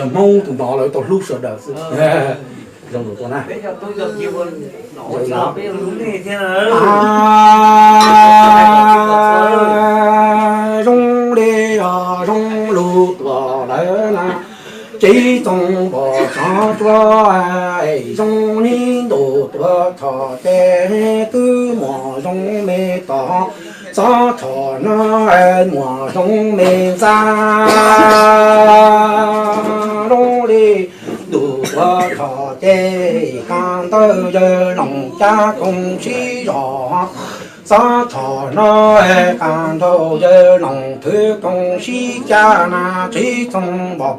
Hmoob tus npog lawv tau hlub sawv daws xwb. Zoo lus tuaj na. Zoo li, zoo lus tuaj lawm na. Txiv Txoov Npos Xyooj Cuab, zoo li ntuj tuaj txhom ces twb muaj zoo me tod, txhob txhom no muaj zoo me ntxa. Zoo li ntuj tuaj txhom ces kab ntawd yawg Loos Cab Koom sib zog, txhob txhom no kab ntawd yawg Loos Thwv Koom sib cab na. Txiv Txoov Npos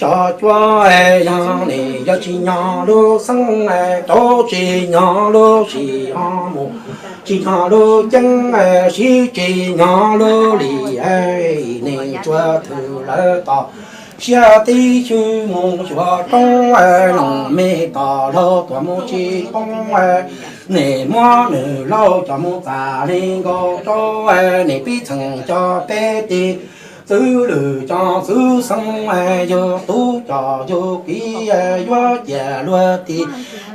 Xyooj Cuab, yog nim yawg tsis nyob lub xeeb, rau tsis nyob lub sim ho mus, tsis nyob lub ceeb, sib tsis nyob lub lim, nim tsuas thwm lawv tos siab tib xyw mus xyuas roob, Loos me tos laug tuaj mus tsis poob, nim muab nws laug coj mus txam li nkaus rau, nim pib txheem cov peb tis txwv lwm cov txwv xeeb, yug tub cov yug kiv yuav ciaj luag ti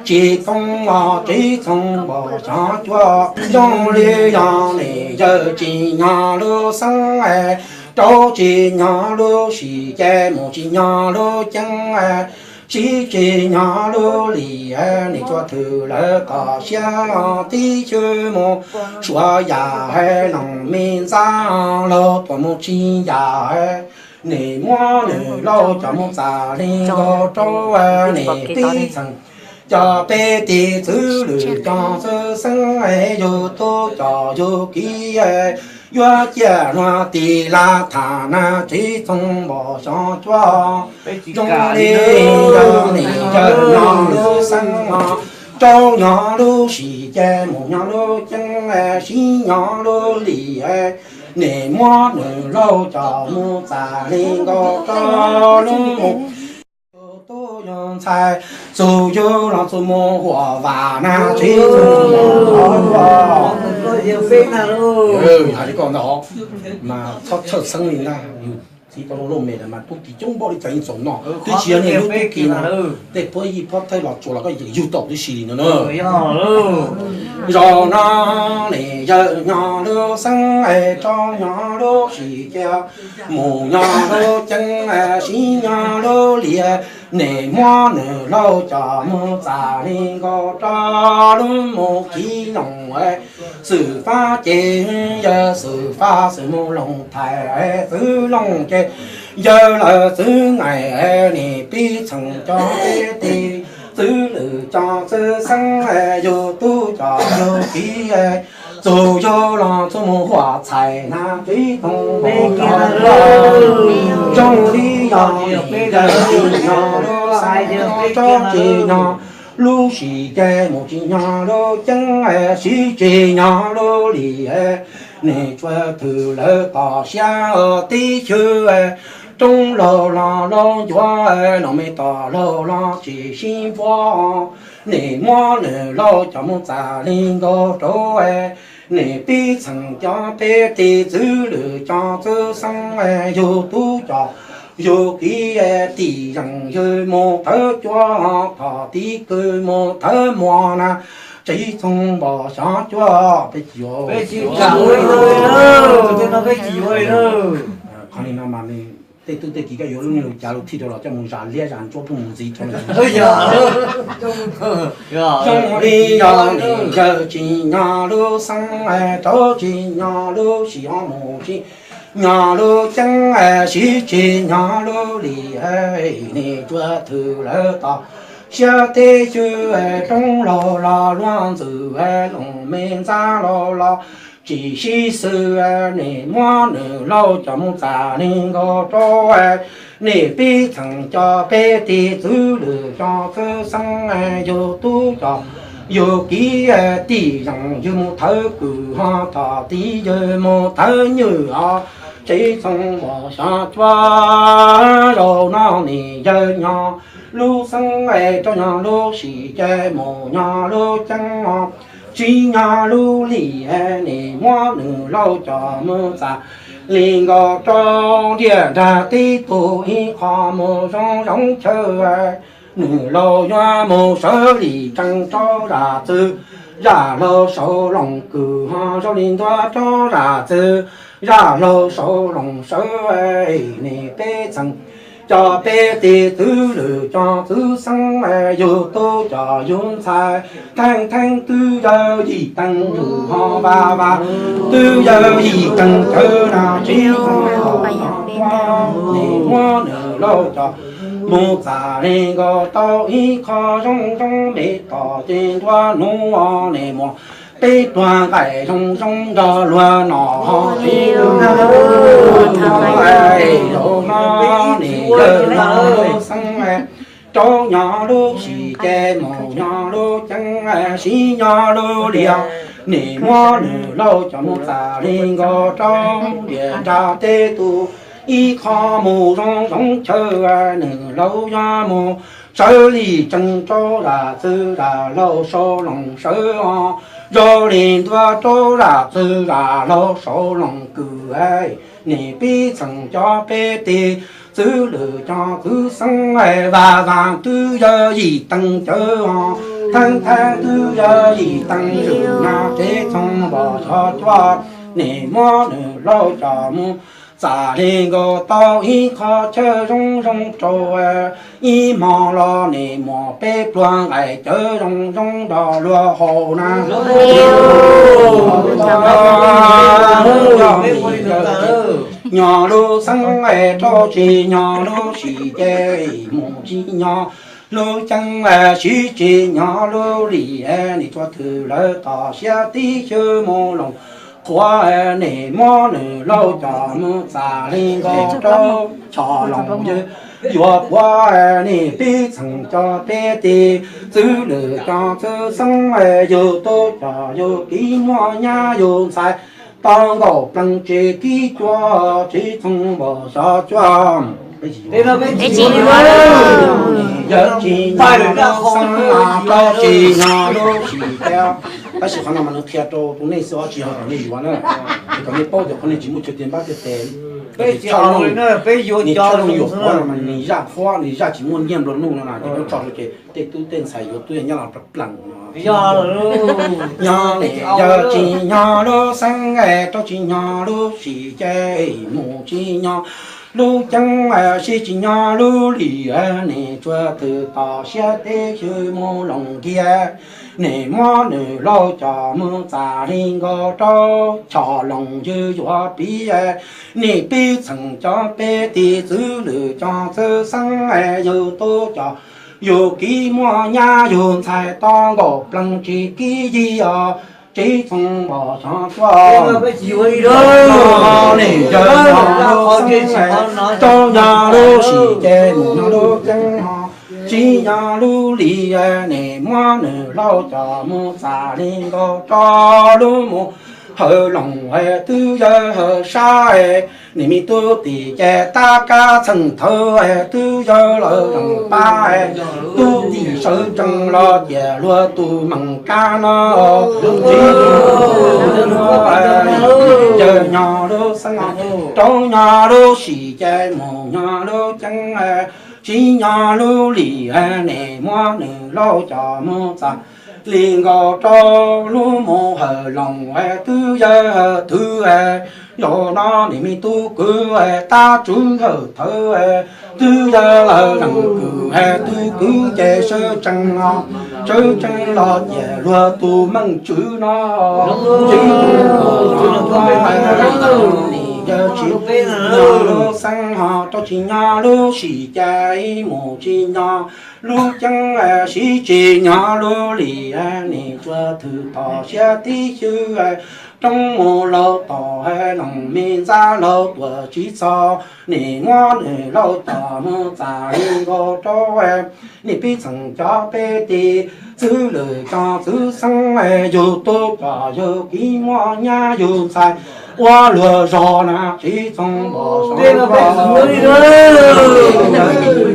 tsis koob os. Txiv Txoov Npos Xyooj Cuab, zoo li yog nim yawg tsis nyob lub xeeb, rau tsis nyob lub sim ces mus tsis nyob lub ceeb, sib tsis nyob lub lim, nim tsuas thwm lawv tos siab tib xyw mus xyuas yam, Loos me ntxa laug tuaj mus tsis yam, nim muab nws laug coj mus txam li nkaus rau, nim pib txheem cov peb tis txwv lwm cov txwv xeeb, yug tub cov yug kiv yuav ciaj luag ti laj tham na. Txiv Txoov Npos Xyooj Cuab, zoo li yog nim yawg nyob lub xeeb, rau nyob lub sim ces mus nyob lub ceeb, sib nyob lub lim, nim muab nws laug coj mus txam li nkaus rau lub mus. Yug tub yug ntxhais, txuj yug los txuj mus huam vam na. Txiv Txoov Npos Xyooj Cuab, hais li koj ntag, mas txhob txhawj xeeb li ntag. Yus txiv tau loj loj me lawm mas tub ki coob npaum li cas yeej txaus noj, twb tsis yog niaj hnub tub ki no, tej puab yij puab thawj los tsuas los koj yeej yug tau tib si li no na. Zaum no nim yawg nyob lub xeeb, rau nyob lub sim ces mus nyob lub ceeb, sib nyob lub lim, nim muab nws laug coj mus txam li nkaus rau lub mus kiv loos. Xwm Fab ces yawg Xwm Fab, Xwm Mus Loos Thais, Xwm Loos ces yawg lawv Xwm Ngaim, nim pib txheem cov peb tis txwv lwm cov txwv xeeb, yug tub cov yug kiv, txuj yug los txuj mus huam txhais na. Txiv Txoov Npos Xyooj Cuab, zoo li yog nim yawg tsis nyob lub xeeb, rau tsis nyob lub sim ces mus tsis nyob lub ceeb, sib tsis nyob lub lim, nim tsuas thwm lawv tos siab tib xyw. Roob laug los laug ncuav, Loos me tos laug los tsis sib npuab, nim muab nws laug coj mus txam li nkaus rau, nim pib txheem cov peb tis txwv lwm cov txwv xeeb, yug tub cov yug kiv, tij yeem yug mus thawb cuab, thaum tib kws mus thawb muag na. Txiv Txoov Npos Xyooj Cuab, peb tsis yuav, peb tsis yuav li no, peb tsis yuav li. Qhov li no mas tej tub tej kiv koj yuav lub niag lus cas lus thij rau los coj mus zam liab zam ntsuab pub mus ntxiv rau. Zoo li yog nim yawg tsis nyob lub xeeb, rau tsis nyob lub sim ho mus tsis nyob lub ceeb, sib tsis nyob lub lim, nim tsuas thwm lawv tos siab tib xyw. Roob laug los luag ntxwm, Loos me ntxab laug los tsis sib xws, nim muab nws laug coj mus txam li nkaus rau, nim pib txheem cov peb tis txwv lwm cov txwv xeeb, yug tub cov yug kiv, tij yeem yug mus thawb kws ho thaum tib yug mus thawb nywj os. Txiv Txoov Npos Xyooj Cuab, zaum no nim yawg nyob lub xeeb, rau nyob lub sim ces mus nyob lub ceeb, tsis nyob lub lim, nim muab nws laug coj mus txam Li nkaus rau ntiaj nrag tib tug ib qho mus zoo zoo chaw, nws laus yuav mus sawv li tsees rau zam txwv, zam laug saud loos kws ho zoo li ntua rau zam txwv, zam laug saud loos sawv. Nim peb txheem cov peb tis txwv lwm cov txwv xeeb, yug tub cov yug ntxhais, theej theej twb yawg yim teev zus ho vaj vaj, twb yawg yim teev cawv na tsis muaj, nim muab nws laus cov mus txam li nkaus tau ib qho zoo zoo me tom ces nruab hnub nim muab peb pluag nqaim zoo zoo nrog luag nom ho tsis, zaum no nim yawg no lub xeeb, rau nyo lub sim ces mus nyo lub ceeb, sib nyo lub liam, nim muab nws laus cov mus txam li nkaus rau ntiaj nrag teb tug ib qho mus zoo zoo chaw, nws laus yuav mus sawv li tsees rau zam txwv zam laug saud loos sawv os, zoo li ntua rau zam txwv zam laug saud loos kws. Nim peb txheem cov peb tis txwv lwm cov txwv xeeb, vaj vaj twb yawg yim teev cawv os, theej theej twb yawg yim teev zus na tsis txhob npam xyov cuab, nim muab nws laus cov mus txam li nkaus tau ib qho chaw zoo zoo rau, ib hmo los nim muab peb pluag nqaim cawv zoo zoo nrog luag haus na. Nyo lub xeeb rau tsis nyo lub sim ces mus tsis nyo lub ceeb, sib tsis nyo lub lim, nim txhua twg lawv tom siab tib xyw mus loos qhuav, nim muab nws laus cov mus txam li nkaus rau choj loos ywg yuav puav, nim peb txheem cov peb tis txwv lwm cov txwv xeeb, yug tub cov yug kiv muaj nyab yug ntxhais, tau nkaum plees tsis kib cuab tsis txhob npam xyov cuab. Yawg tsis nyo lub xeeb, rau tsis nyo lub sim ces. Tab sis qhov no mas nws qhia rau tus nej xwb os, tsis yog kom nej yuav na. Es kom nej paub tias qhov nej tsis muaj chaw tiag npab tiag tes, nws tshaj looj yuam qhuav no mas nws zaj qhuab nws zaj tsis muaj nyiaj nplua nuj no na, ces muab tso rau ces tej tub tej ntxhais yuav tub yog nyob los plees plees no. Nyo, yawg tsis nyo lub xeeb, rau tsis nyo lub sim ces mus tsis nyo lub ceeb, sib tsis nyo lub lim, nim txhua twg tom siab tib xyw mus loos nkiag, nim muab nws laus cov mus txam li nkaus rau choj loos ywg yuav piv, nim peb txheem cov peb tis txwv lwm cov txwv xeeb, yug tub cov yug kiv muaj nyab yug ntxhais, tau nkaum plees tsis kib yig os, tsis txhob npam xyov cuab. Nim yawg nyo lub xeeb, rau nyo lub sim ces mus nyo lub ceeb ho, tsis nyo lub lim, nim muab nws laus cov mus txam li nkaus rau lub mus hawm loos, twb yawg hawm sab, nim me tub tim ces tab kab txheej thawv, twb yawg lawv loos pab, tub tim sawv tsees los ciam luag tus mees kab no. Yawg nyo lub xeeb, rau nyo lub sim ces mus nyo lub ceeb, tsis nyo lub lim, nim muab nws laus cov mus txam li nkaus rau lub mus hawm loos, twb yawg hawm twv, zaum no nim me tub kwv tab tswv hawm thawv, twb yawg lawv lees kwv, tub kwv ces sawv tsees los, sawv tsees los ciam luag tus meej tswv no. Nim yawg tsis nyo lub xeeb ho, rau tsis nyo lub sim ces mus tsis nyo lub ceeb, sib tsis nyo lub lim, nim txhua twg tom siab tib xyw, roob mus laus tom, loos me ntxab laus tuam tsis txog, nim muab nws laus cov mus txam li nkaus rau, nim peb txheem cov peb tis txwv lwm cov txwv xeeb, yug tub cov yug kiv muaj nyab yug ntxhais, ua luag zog na tsis txhob npam xyov cuab.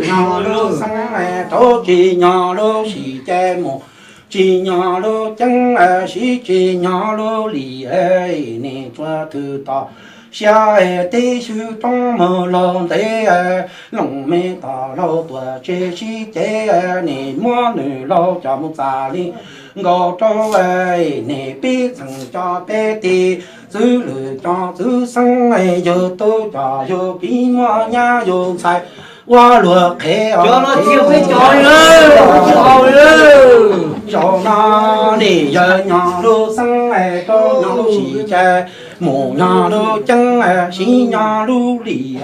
Nyo lub xeeb, rau tsis nyo lub sim ces mus tsis nyo lub ceeb, sib tsis nyo lub lim, nim txhua twg tom Xya teb xyw roob mus laug ntev, Loos me tom laug tuam tsev sib cev, nim muab nws laug coj mus txam li nkaus rau, nim pib txheem cov peb tij, txwv lwm cov txwv xeeb, yug tub coj yug kiv muab nyab yug ntxhais ua luag qhev os. Zaum no nim yawg nyob lub xeeb, rau nyob lub sim ces, mus nyob lub ceeb, sib nyob lub lim,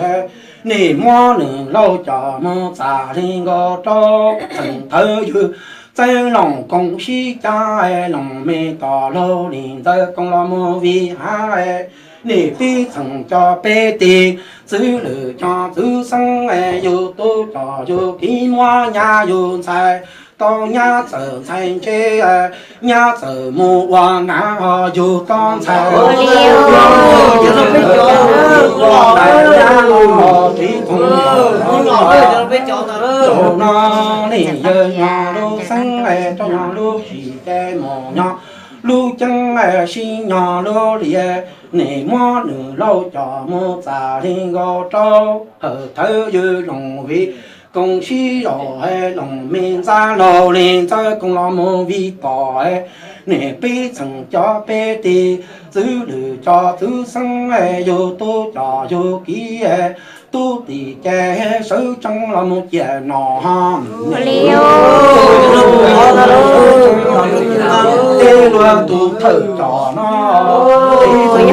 nim muab nws laug coj mus txam li nkaus rau, txheem thawv yug txeeb Loos Koom sib cab, Loos me tom laug nim Ntxawg Koos los mus vij hav, nim pib txheem cov peb tij, txwv lwm cov txwv xeeb, yug tub coj yug kiv muab nyab yug ntxhais, tau nyab txawm ntxhais ntse, nyab txawm mus ua nav, yug tau ntxhais ua nyab los tib tug. Zaum no nim yawg nyob lub xeeb, rau nyob lub sim ces, mus nyob lub ceeb, sib nyob lub lim, nim muab nws laug coj mus txam li nkaus rau, hawm thawv yug Loos vij Koos sib zos, Loos me ntxhais laug li Ntxawg Koos los mus vij tom, nim pib txheem cov peb tij, txwv lwm cov txwv xeeb, yug tub coj yug kiv, tub tim ces sawv tsees los mus ciam no. Tej luag tus thawj coj no, txwm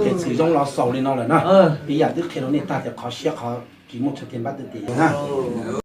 phem txwm zoo los xaus li no lawm na. Ib yam twb qhia rau nej tag tias qhov siab qhov tsis muaj txoj kev npab twj ywm na.